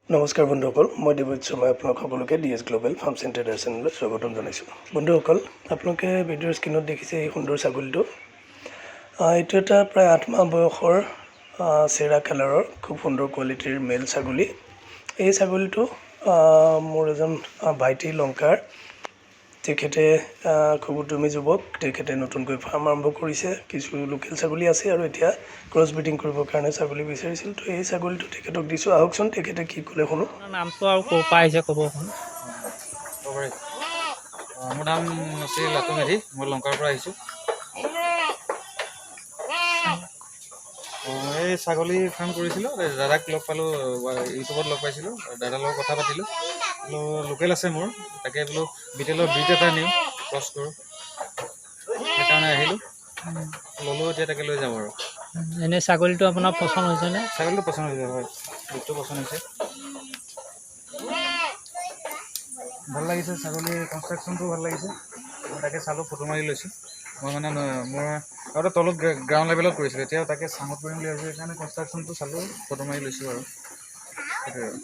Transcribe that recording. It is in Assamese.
নমস্কাৰ বন্ধুসকল, মই দেৱজিৎ শৰ্মাই আপোনালোক সকলোকে D S global farm centre চেনেলত স্বাগতম জনাইছোঁ। বন্ধুসকল, আপোনালোকে ভিডিঅ'ৰ স্ক্ৰীণত দেখিছে এই সুন্দৰ ছাগলীটো। এইটো এটা প্ৰায় 8 মাহ বয়সৰ চেৰা কালাৰৰ খুব সুন্দৰ কোৱালিটিৰ মেল ছাগলী। এই ছাগলীটো মোৰ এজন ভাইটি লংকাৰ। তেখেতে খুব উদ্যমী যুৱক। তেখেতে নতুনকৈ ফাৰ্ম আৰম্ভ কৰিছে। কিছু লোকেল ছাগলী আছে আৰু এতিয়া ক্ৰছ ব্ৰিডিং কৰিবৰ কাৰণে ছাগলী বিচাৰিছিল। তো এই ছাগলীটো তেখেতক দিছোঁ। আহকচোন, তেখেতে কি ক'লে শুনো। আপোনাৰ নামটো আৰু ক'ৰ পৰা আহিছে ক'ব অকণ। হ'ব পাৰে। মোৰ নাম শ্ৰী লাটু মেধি, মই লংকাৰ পৰা আহিছোঁ। এই ছাগলী ফাৰ্ম কৰিছিলোঁ। এই দাদাক লগ পালোঁ, ইউটিউবত লগ পাইছিলোঁ। দাদাৰ লগত কথা পাতিলোঁ, বোলো লোকেল আছে মোৰ, তাকে বোলো বিটেলৰ ব্ৰিড এটা নিওঁ, ক্ৰছ কৰোঁ। সেইকাৰণে আহিলোঁ, ল'লোঁ। এতিয়া তাকে লৈ যাম আৰু। এনেই ছাগলীটো আপোনাৰ পচন্দ হৈছেনে? ছাগলীটো পচন্দ হৈছে, হয়। ব্ৰিডটো পচন্দ হৈছে, ভাল লাগিছে। ছাগলীৰ কনষ্ট্ৰাকশ্যনটো ভাল লাগিছে। মই তাকে চালোঁ, ফটো মাৰি লৈছোঁ। মই মানে মোৰ আগতে তলত গ্ৰাউণ্ড লেভেলত কৰিছিলোঁ, এতিয়া তাকে চাঙত কৰিম বুলি ভাবিছোঁ। সেইকাৰণে কনষ্ট্ৰাকশ্যনটো চালোঁ, ফটো মাৰি লৈছোঁ আৰু সেইটোৱে আৰু।